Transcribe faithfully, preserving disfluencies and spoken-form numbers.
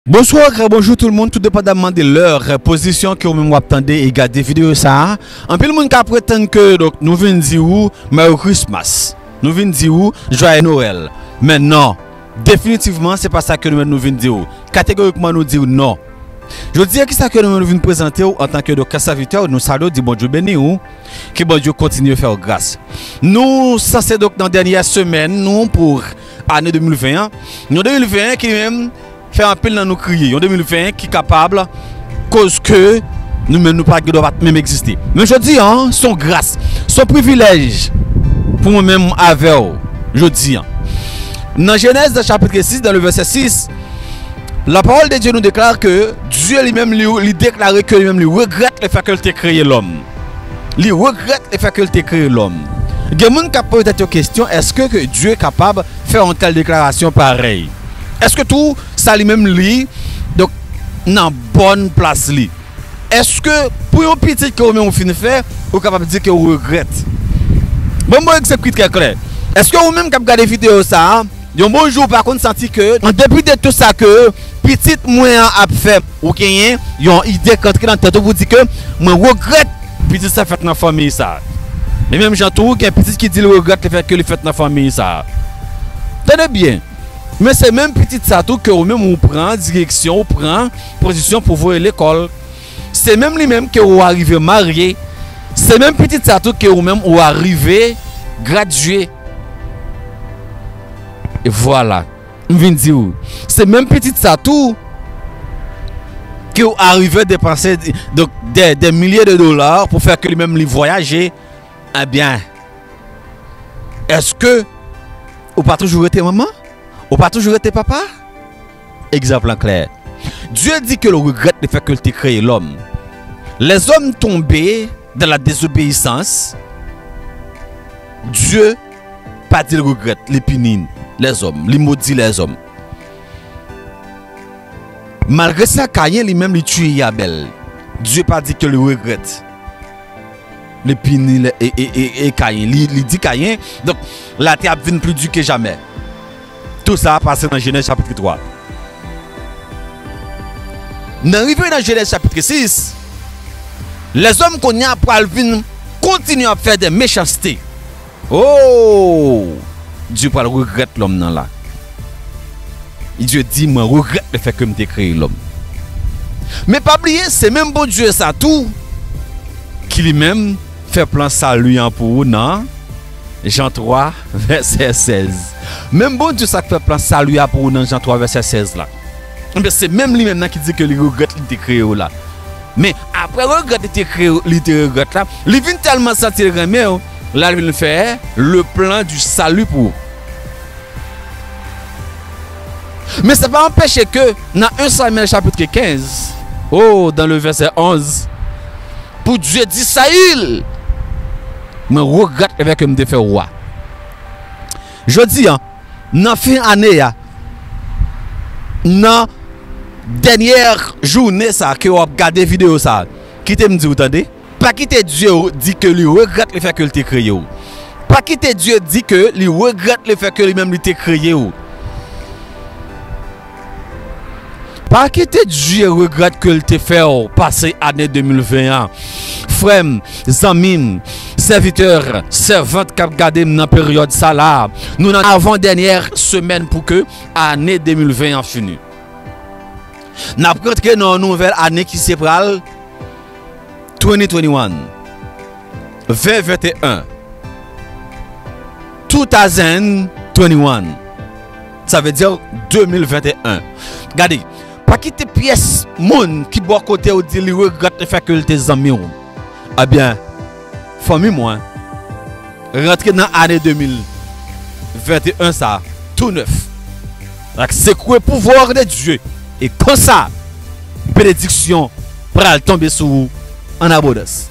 Bonsoir, bonjou tout moun, tou depandamman de lè, pozisyon ke ou menm w ap tande e gade videyo sa a. Anpil moun ka pretann ke, donk, nou vin di ou Merry Christmas. Nou vin di ou Joyeux Noël. Men non, definitivman, se pa sa ke nou menm nou vin di ou. Kategorikman, nou di ou non. Jodi a, kisa ke nou menm nou vin prezante ou antanke, donk, sèvitè, nou salye w, di Bondye beni ou, ke Bondye kontinye fè w gras. Nou sanse, donk, nan dènyè semèn nou pou ane de mil ven an. Yon de mil ven an ki li menm fè anpil nan nou kriye. Yon de mil ven ki kapab koz ke nou menm nou pa gen dwa pa t menm egziste. Men jodi a, se yon gras, se yon privilèj pou mwen menm avè w jodi a. Nan Jenèz, nan chapit sis, dans le verset six, la parole de Dieu nous déclare que Dieu li menm, li, li deklare ke li menm, li regrèt le fait que l te kreye lòm. Li regrèt le fait que l te kreye lòm. Gen moun k ap poze tèt yo kesyon, èske ke Dye kapab fè yon tèl deklarasyon parèy? Èske tou sa li menm li, donk, nan bòn plas li? Èske pou yon pitit ke ou menm ou fin fè, ou kapab di ke ou regrèt? Bon, bon, egzanp ki trè klè. Èske ou menm k ap gade videyo sa a, yon bon jou ou pa konn santi ke, an depi de tout sa ke pitit mwen an ap fè, ou genyen yon ide k antre nan tèt ou pou di ke mwen regrèt pitit sa fèt nan fanmi sa. E menm jan tou, gen pitit ki di l regrèt le fèt ke li fèt nan fanmi sa. Tande byen. Men se menm pitit sa tou ke ou menm ou pran direksyon, ou pran pozisyon pou voye lekòl. Se menm li menm ke ou arive marye. Se menm pitit sa tou ke ou menm ou arive gradye. E vwala. M vin di ou. Se menm pitit sa tou ke ou arive depanse, donk, dè, dè milye de dola pou fè ke li menm li vwayaje. Ebyen, èske ou pa toujou rete manman? Ou pa toujou rete papa? Egzanp lan klè. Dye di ke l regrèt le fèt ke l te kreye lòm. Lèzòm tonbe dans la désobéissance. Dye pa di l regrèt, li pini lèzòm, li modi lèzòm. Malgre sa, Kayen li menm li tiye Abèl. Dye pa di ke li regrèt. Li pini lè, e, e, e, e Kayen. Li, li di Kayen, donk, latè ap vin pli di ke jamè. Tou sa a pase nan Jenèz chapit twa. Nan rive nan Jenèz chapit sis, lèzòm kounye a pral vin kontinye ap fè de mechanste. Oh! Dye pral regrèt lòm nan la. Dye di, mwen regrèt le fèt ke m te kreye lòm. Men pa bliye, se menm Bondye sa tou ki li menm fè plan sali an pou ou nan Jan twa, vèsè sèz. Menm Bondye sa k fè plan sali a pou ou nan Jan twa, vèsè sèz la. Ebyen, se menm li menm nan ki di ke li regrèt li te kreye w la. Men, apre regrèt li te kreye, li te regrèt la, li vin tèlman santi l renmen w, la l vin fè le plan du salut pou ou. Men sa pa anpeche ke nan en Samyèl chapit kenz, oh, dans le verset onze, pou Dye di Sayil, mwen regrèt lefèt ke m te fè w wa. Jodi a, nan fen ane a, nan dènyè jounen sa ke w ap gade videyo sa, kite m di w tande, pa kite Dye di ke li regrèt lefèt ke l te kreye w. Pa kite Dye di ke li regrèt lefèt ke li menm li te kreye w. Pa kite Dye regrèt ke l te fè w pase ane de mil ven an. Frè m, zanmi m, sèvitè, sèvant k ap gade m nan peryòd sa la, nou nan avan dènyè semèn pou ke ane de mil ven an fini. N ap rantre nan yon nouvèl ane ki se pral twenty twenty-one, ven venteyen, two thousand twenty-one, sa vle di de mil venteyen. Gade, pa kite pyès moun ki bò kote w di li regrèt lefèt ke l te zanmi w. Ebyen, fanmi mwen, rantre nan ane de mil venteyen sa, tou nèf, ak sekwe pouvwa de Dye, e konsa, benediksyon pral tonbe sou ou an abondans.